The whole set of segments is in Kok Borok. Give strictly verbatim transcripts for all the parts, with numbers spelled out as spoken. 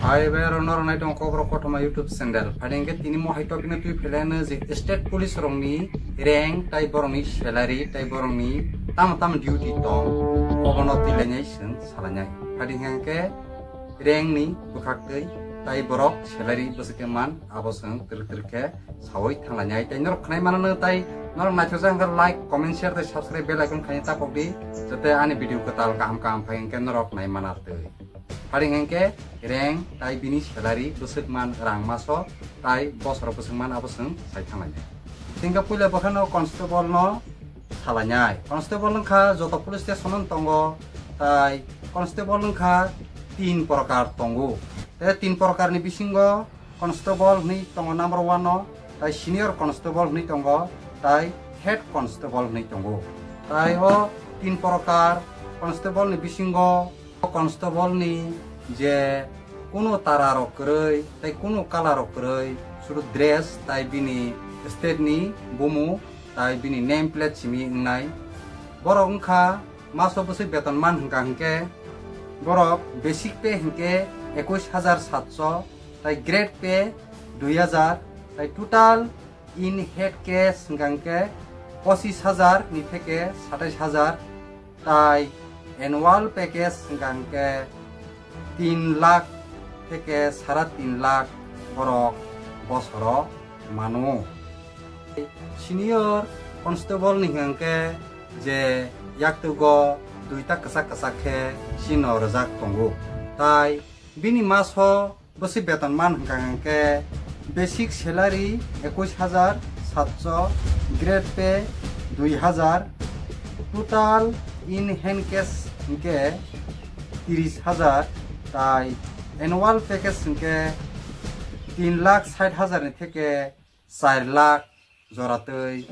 Hai bai rok norok nai tongo Kokborok Kothoma YouTube channel. Phadi hwnkhe tini mo hai topic no twi phelaino je state police rokni rank tai borokni salary tai borokni tamo tamo duty tong obono twi lainai chwng salainai. Phadi hwnkhe rank ni bwkhak twi tai borok salary bwswk khe man abo chwng twrwk twrwk khe sawi thanglainai. Tai norok khnai manano tai norok naithokjak hwnkhe like, comment, share tai subscribe bell icon khaina tapok di, jate ani video kwtal kaham kaham phai hwnkhe norok nai mana twi. Phadi hwnkhe rank tai bini salary bwswk man rang maso tai bosoro bwswk man abo chwng sai thanglainai. Hwnkhe puila bwkhano constable no salainai. Constable wngkha joto police station o tongo, tai constable wngkha tin prokar tongo. Tai tin prokar ni bisingo constable hwnwi tongo number one o, tai senior constable hwnwi tongo, tai head constable hwnwi tongo. Tai o tin prokar constable ni bisingo constable ni je kunu tara rok kwrwi tai kunu colour rok kwrwi, sudu dress tai bini state ni bumu tai bini name plate simi wngnai. Borok wngkha maso bwswk beton man hwnkha hwnkhe borok basic pay hwnkhe ekush hajar satso, tai grade pay dui hajar, tai total in hand cash hwnkha hwnkhe pochis hajar ni theke satais hajar, tai annual package hwnkha hwnkhe tin lakh theke sara tin lakh borok bosoro mano. Senior constable ni hwnkha hwnkhe je yaktugo duita kwchak kwchak khe chino rwjak tongo, tai bini maso bwswk beton man hwnkha hwnkhe basic salary ekush hajar satso, grade pay dui hajar, total in hand cash hwnkhe tiris hajar, tai annual package hwnkhe tin lakh sait hajar ni theke char lakh jora twi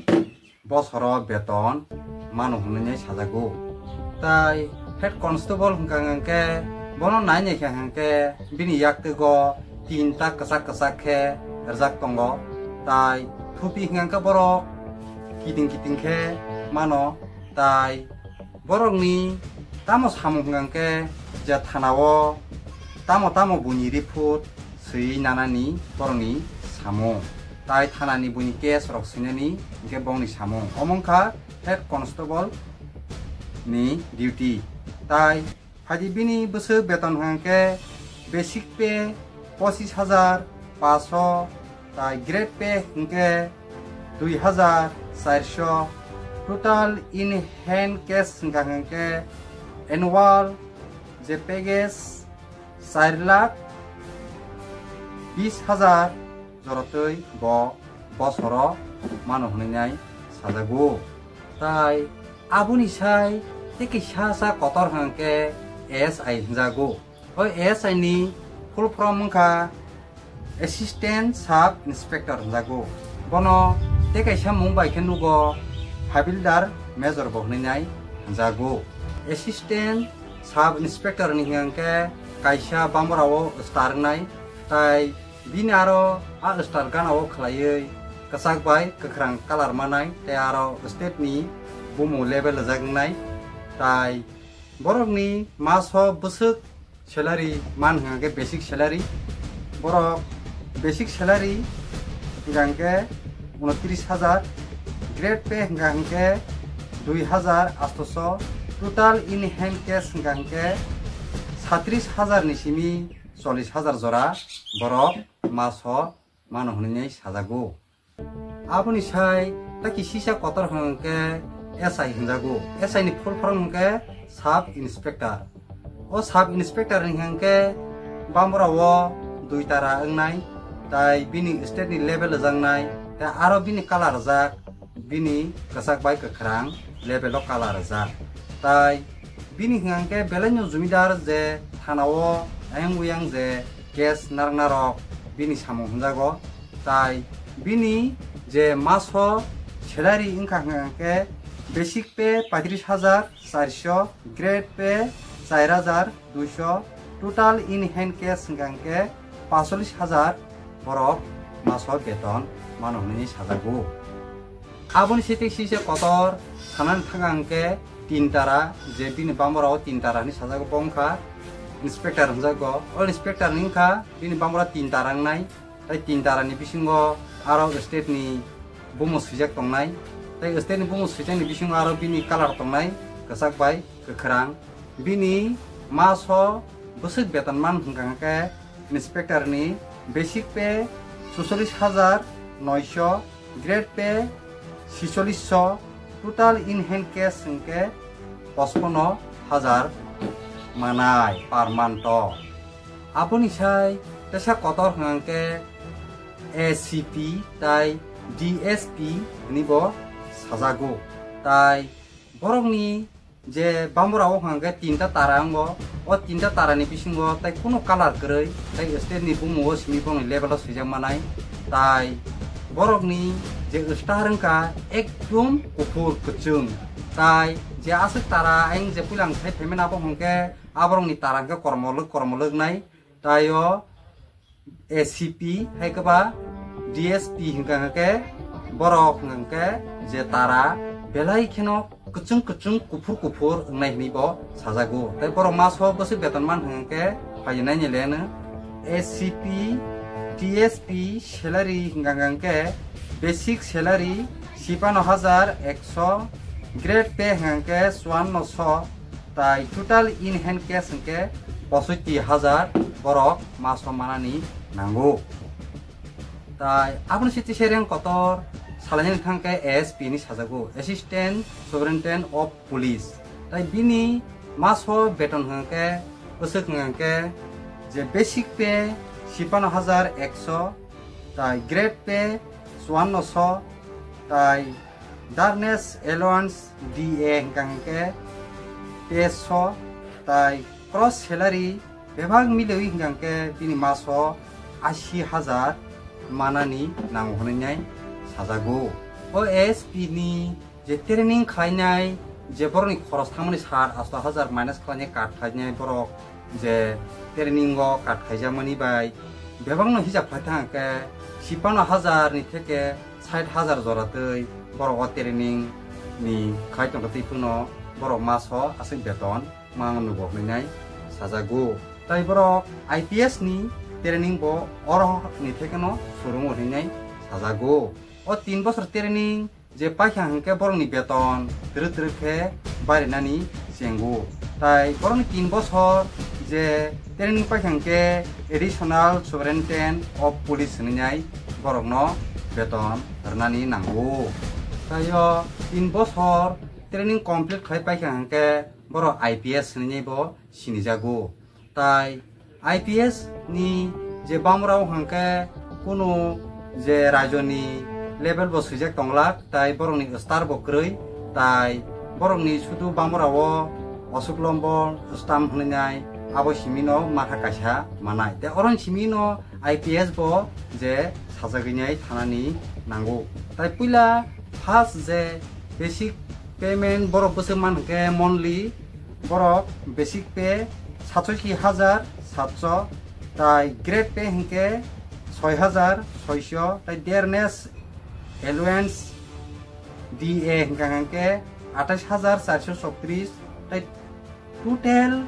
bosoro beton mano hwnwi sajago. Tai head constable hwnkha hwnkhe bono nai naikha hwnkhe bini yaktugo tinta kwchak kwchak khe rwjak tongo. Tai thupi hwnkha hwnkhe borok kiting kiting khe mano. Tai borokni tamo samung hwnkha hwnkhe je thanao tamo tamo buini report swiwi nanani borokni samung, tai thanani buini case rok swinani hwnkhe bongni samung. Omo wngkha head constable ni duty. Tai phaidi bini bwswk beton hwnkhe basic pay pochis hajar paso, tai grade pay hwnkhe dui hajar charso, total in hand cash hwnkha hwnkhe annual je package char lakh bis hajar jora twi bo bosoro mano hwnwi nai sajago. Tai aboni sai tei kisa sa kotor hwnkhe A S I hwnjago. O A S I ni full form wngkha Assistant Sub Inspector hwnjago. Bono tei kaisa mung bai khe nugo Havildar Major bo hwnwi nai hwnjago. Assistant Sub Inspector ni hwnkhe kaisa bamborao star wngnai, tai bini aro a star ganao khwlaiwi kwchak bai kwkhrang colour manai, tei aro state ni bumu level rwjak wngnai. Tai borokni maso bwswk salary man hwnkha hwnkhe basic salary. Borok basic salary hwnkha hwnkhe unotris hajar, grade pay hwnkha hwnkhe dui hajar atso, total in hand cash hwnkha hwnkhe satris hajar ni simi chollis hajar jora borok maso mano hwnwi sajago. Aboni sai ta kisisa kotor hwnkhe S I hwnjago. S I ni full form hwnkhe Sub Inspector. O Sub Inspector ni hwnkhe bambora o dui tara wngnai, tai bini state ni level rwjaknai, tai aro bini colour rwjak, bini kwchak bai kwkhrang level o colour rwjak. Tai bini hwnkhe belai no jumidar je thana o ayang uyang je case narwkna rok bini samung hwnjago. Tai bini je maso salary wngkha hwnkhe basic pay paitris hajar charso, grade pay char hajar duiso, total in hand cash hwnkha hwnkhe pacholis hajar borok maso beton mano hwnwi sajago. Aboni sitei sise kotor sanani thangkha hwnkhe tin tara, je bini bambora o tin tara hinwi sajago, bo wngkha Inspector hwnjago. O inspector ni wngkha bini bambra tin tara wngnai. Tai tin tara ni bisingo aro state ni bumo swijak tongnai. Tai state ni bumo swijak ni bisingo aro bini colour tongnai, kwchak bai kwkhwrang. Bini maso bwswk beton man hwnkha hwnkhe inspector ni basic pay sucholish hajar noisho, grade pay sicholish so, total in hand cash hwnkhe pochpono hajar manai per month o. Aboni sai tesa kotor hwnkhe A C P tai D S P hwnwi bo sajago. Tai borokni je bambura o hwnkhe tinta tara wngo, o tinta tara ni bisingo tai kuno colour kwrwi, tai state ni bumo o simi bono level o swijak manai, tai borokni je star wngkha ekdom kuphur kwchwng, tai je aswk tara ayang je puila ang sai phaimani abo hwnkhe aborokni tara hwnkhe kormolwk kormolwk nai, tai o A C P hai khe ba D S P hwnkha hwnkhe borok hwnkha hwnkhe je tara belai kheno kwchwng kwchwng kuphur kuphur wngnai hwnwi bo sajago. Tai borok maso bwswk beton man hwnkha hwnkhe phainai ni leno A C P, D S P salary hwnkha hwnkhe basic salary sipano hajar ekso, grade pay hwnkha hwnkhe chuanno so, tai total in hand cash hwnkhe posoiti hajar borok maso manani nango. Tai aboni siti sereng kotor salaini thangkhe A S P ni sajago, Assistant Superintendent of Police. Tai bini maso beton hwnkhe bwswk hwnkhe je basic pay sipano hajar ekso, tai grade pay chuanno so, tai darkness allowance D A hwnkha hwnkhe teis so, tai cross salary bebak milewi hwnkha hwnkhe bini maso ashi hajar manani nango hwnwi nai sajago. O A S P ni je training khlainai, je borokni khoros thangmani sat asto hajar minus khlainai, kat khlainai borok je training o kat khaijakmani bai bebakno hisab khlai thang khe sipano hajar ni theke sait hajar jora twi borok o training ni khai tongkha twi phano borok maso aswk beton mang nugo hwnwi nai sajago. Tai borok I P S ni training bo oro ni thekeno surungo hwnwi nai sajago. O tin bosor training je paikha hwnkhe borokni beton twrwk twrwk khe barinani chengo. Tai borokni tin bosor je training paikha hwnkhe Additional Superintendent of Police hwnwi nai borokno beton rwnani nango. Tai o tin bosor training complete khlai paikha hwnkhe borok I P S hwnwi bo sinijago. Tai I P S ni je bamrao hwnkhe kunu je rajoni level bo swijak tonglak, tai borokni star bo kwrwi, tai borokni sudu bamrao Ashok Lombo stamp hwnwi nai abo simino matha kaisa manai. Tai oroni simino I P S bo je sajagwi nai thanani nango. Tai puila first je basic payment borok bwswk man hwnkhe monthly borok basic pay satsosi hajar satso, tai grade pay hwnkhe soi hajar soiso, tai dearness allowance D A hwnkha hwnkhe atais hajar charso soktrish, tai total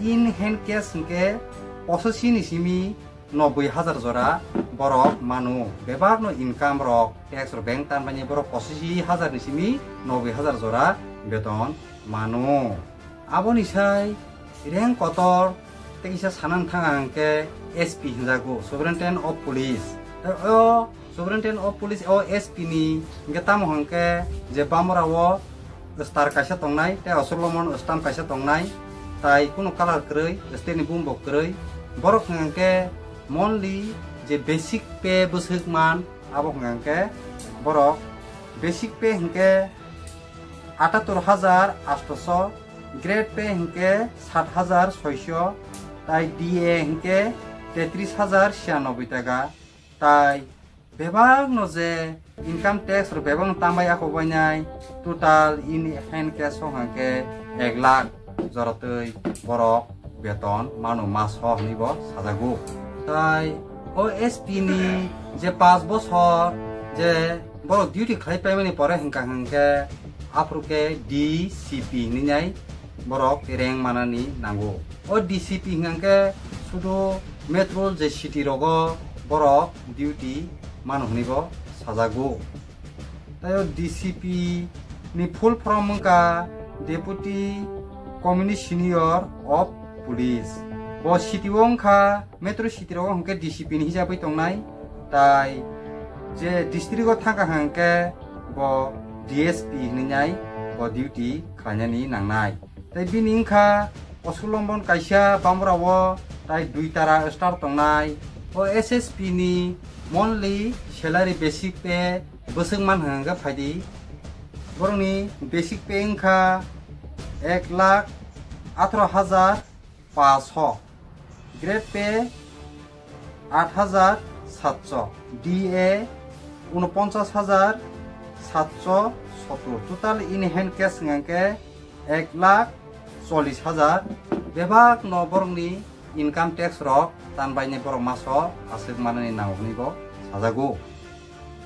in hand cash hwnkhe pososi ni simi noboi hajar jora borok mano. Bebakno income rok, tax rok bank tanbaini borok pososi hajar ni simi noboi hajar jora beton mano. Aboni sai rank kotor tei kisa sanani thang ang khe S P hinjago, Superintendent of Police. Tei o Superintendent of Police o S P ni hingke tamo hingke je bamora o star kaisa tongnai, tei Ashok Lomon stamp kaisa tongnai, tai kunu colour kwrwi, state ni bumbo kwrwi. Borok hingke monthly je basic pay bwswk man, abo hingke borok basic pay hingke atattor hajar atso, grade pay hingke sat hajar soiso, tai D A hingke tetris hajar siyanoboi taka, tai bebakno je income tax rok bebakno tambai ako bainai, total in hand cash o hingke ek lakh joratwi borok beton mano maso hinwi bo sajago. Tai o S P ni je paanch bosor je borok duty khlai paimani pore hingka hingke aphuru khe D C P hinwi nai borok rank manani nango. O D C P hingkha khe sudu metro je city rogo borok duty mano hwnwi bo sajago. Tai o D C P ni full form wngkha Deputy Commissioner of Police. Bo city o wngkha, metro city rogo hwnkhe D C P ni hisabwi tongnai, tai je district o thangkha hwnkhe bo D S P hinwi nai bo duty khlainani nangnai. Tai bini wngkha Osulambon kaisa bamrao tai dui tara star tongnai. O S S P ni monthly salary basic pay bwswk man hwnkhe phaidi. Borokni basic pay wngkha ek lakh atharo hajar paanch sho, grade pay aat hajar satsho, D A unoponchas hajar satsho sottor, total in hand cash hwnkhe ek lakh chollish hajar. Bebak no borokni income tax rok tanbainai borok maso aswk manani nango hwnwi bo sajago.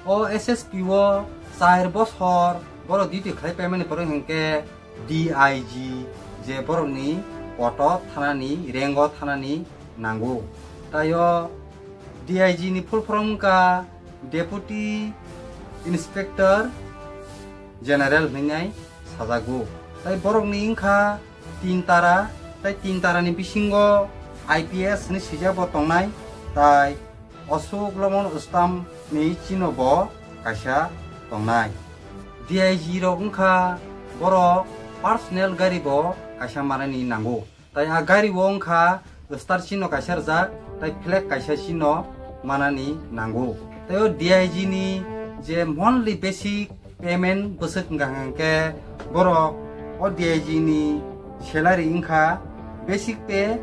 O S S P o char bosor borok duty khlai paimani borok hwnkhe D I G, je borokni poto thanani, rank o thanani nango. Tai o D I G ni full form wngkha Deputy Inspector General hinwi nai sajago. Tai borokni wngkha tin tara, tai tin tarani bisingo I P S hinwi swijak bo tongnai, tai Ashok Loman Ustam ni chino bo kaisa tongnai. D I G rok wngkha borok personal gari bo kaisa manani nango. Tai a gari o wngkha star chino kaisa rijak, tai flag kaisa chino manani nango. Tai o D I G ni je monthly basic payment bwswk wngkha hwnkhe borok o D I G ni salary wngkha basic pay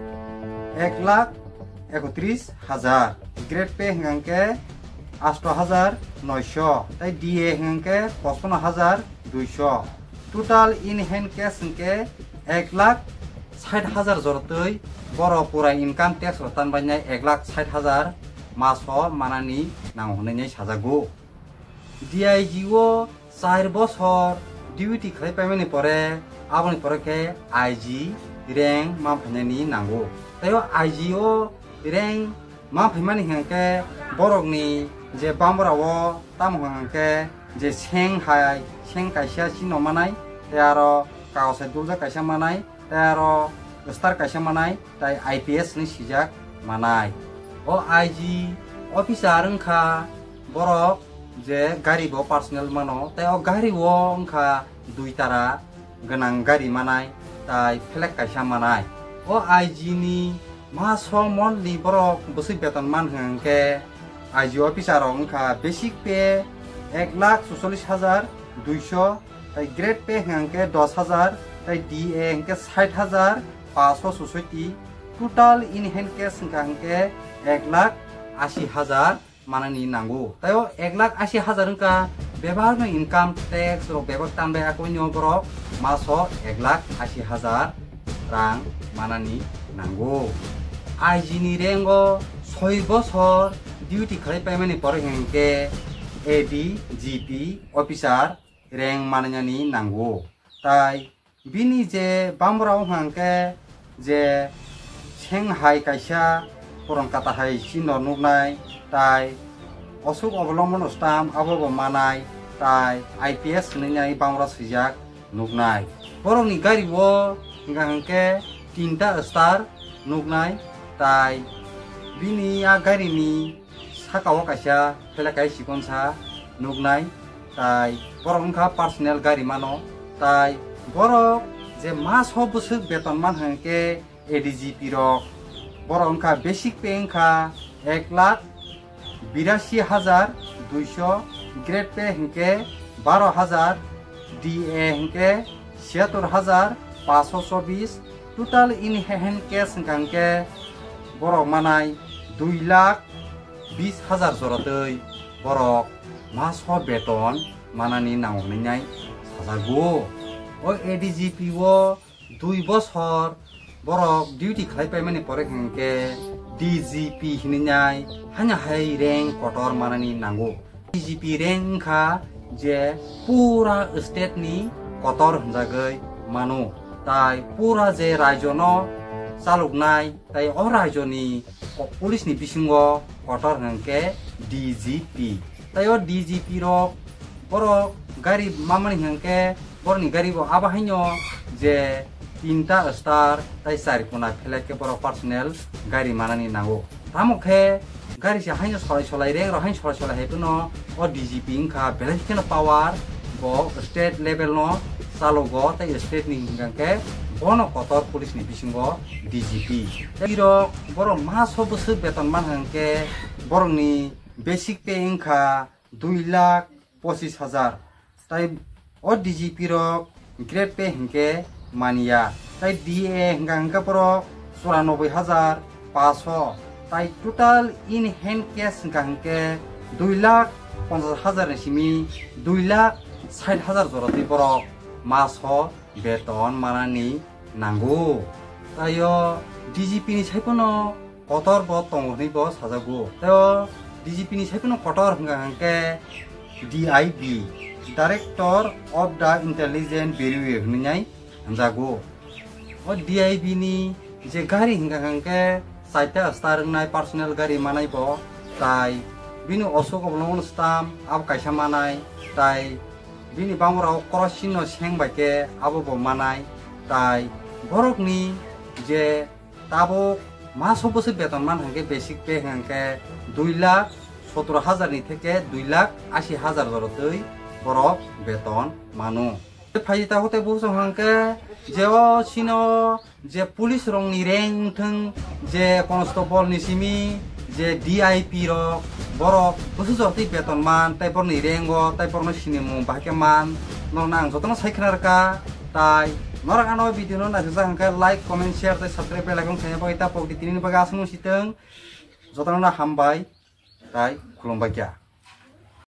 ek lakh ekotris hajar, grade pay hwnkhe asto hajar noisho, tai D A hwnkhe pochpono hajar duisho, total in hand cash hwnkhe ek lakh sait hajar jorotwi borok pura income tax rok tanbainai ek lakh sait hajar maso manani nango hwnwi sajago. D I G o char bosor duty khlai paimani pore, aboni pore khe I G rank ma phainani nango. Tai o I G o rank ma phaimani hwnkhe borokni je bamrao tamo hwnkhe je seng hai, seng kaisa chino manai, tei aro kagos hai duljak kaisa manai, tei aro star kaisa manai, tai I P S hinwi swijak manai. O I G officer wngkha borok je gari bo personal mano, tai o gari o wngkha dui tara gwnang gari manai, tai flag kaisa manai. O I G ni maso monthly borok bwswk beton man hwnkhe I G officer rok wngkha basic pay ek lakh suchollis hajar duisho, tai grade pay hwnkhe dos hajar, tai D A hwnkhe sait hajar paanch sho susoiti, total in hand cash hwnkha hwnkhe ek lakh ashi hajar manani nango. Tai o ek lakh ashi hajar wngkha bebak no income tax rok bebak tanbai akwino borok maso ek lakh ashi hajar rang manani nango. I G ni rank o soi bosor duty khlai paimani pore hwnkhe A D G P officer rank manani nango. Tai bini je bamrao hwnkha hwnkhe je seng hai kaisa puron kata hai chino nuknai, tai Ashok Avalombon Stamp abo bo manai, tai I P S hinwi nai bamra swijak nuknai. Borokni gari o hwnkha hwnkhe tinta star nuknai, tai bini a gari ni saka o kaisa flag kaisa chikonsa nuknai, tai borok wngkha personal gari mano, tai borok je maso bwswk beton man hwnkhe A D G P rok, borok wngkha basic pay wngkha ek lakh birashi hajar duisho, grade pay hwnkhe baro hajar, D A hwnkhe siyator hajar paanch sho chobis, total in hand cash hwnkha hwnkhe borok manai dui lakh bis hajar joratwi borok maso beton manani nango hwnwi nai sajago. O A D G P o dui bosor borok duty khlai paimani pore hwnkhe D G P hinwi nai haino hai rank kotor manani nango. D G P rank wngkha je pura state ni kotor hwnjagwi mano. Tai pura je raijo no chaloknai, tai o raijo ni ko-, police ni bisingo kotor hwnkhe D G P. Tai o D G P rok borok gari mamani hwnkhe borokni gari bo abo haino je tinta star tai char kona phelai khe borok personal gari manani nango. Tamo khe gari se haino solai solai reng rok haino solai solai hai phano o D G P wngkha belai kheno power, bo state level no chalogo tai state ni hwnkha khe bono kotor police ni bisingo D G P. Tai rok borok maso bwswk beton man hwnkhe borokni basic pay wngkha dui lakh pochis hajar. Tai o D G P rok grade pay hwnkhe manya. Tai D A hwnkha hwnkhe borok churanobboi hajar paso. Tai total in hand cash hwnkha hwnkhe dui lakh ponchas hajar ni simi dui lakh sait hajar jora twi borok maso beton manani nango. Tai o D G P ni sai phano kotor bo tongo hwnwi bo sajago. Tai o D G P ni sai phano kotor hwnkha hwnkhe D I B, Director of the Intelligence Bureau hwnwi nai hwnjago. O D I B ni je gari hwnkha hwnkhe chaita star wngnai personal gari manai bo, tai bini osuk obolong stam abo kaisa manai, tai bini bangorao crossing no seng bai khe abo bo manai, tai borokni je tabuk maso bwswk beton man hwnkhe basic pay hwnkhe dui lakh sotro hajar ni theke dui lakh ashi hajar jora twi borok beton mano. Phai ta hote buso hwnkhe je o sino je police rok ni rank wngthwng, je constable ni simi, je D I P rok, borok bwswk jora twi beton man, tai borokni rank o, tai borokno sinimung bahai khe man, norokno ang jotono sai khna rwkha. Tai norok ano video no naisajak hwnkhe like, comment, share tai subscribe bell icon khaina bagwi ta pokdi tinini bagwi aswk no sitwng. Jotono hambai tai khulumbai kha.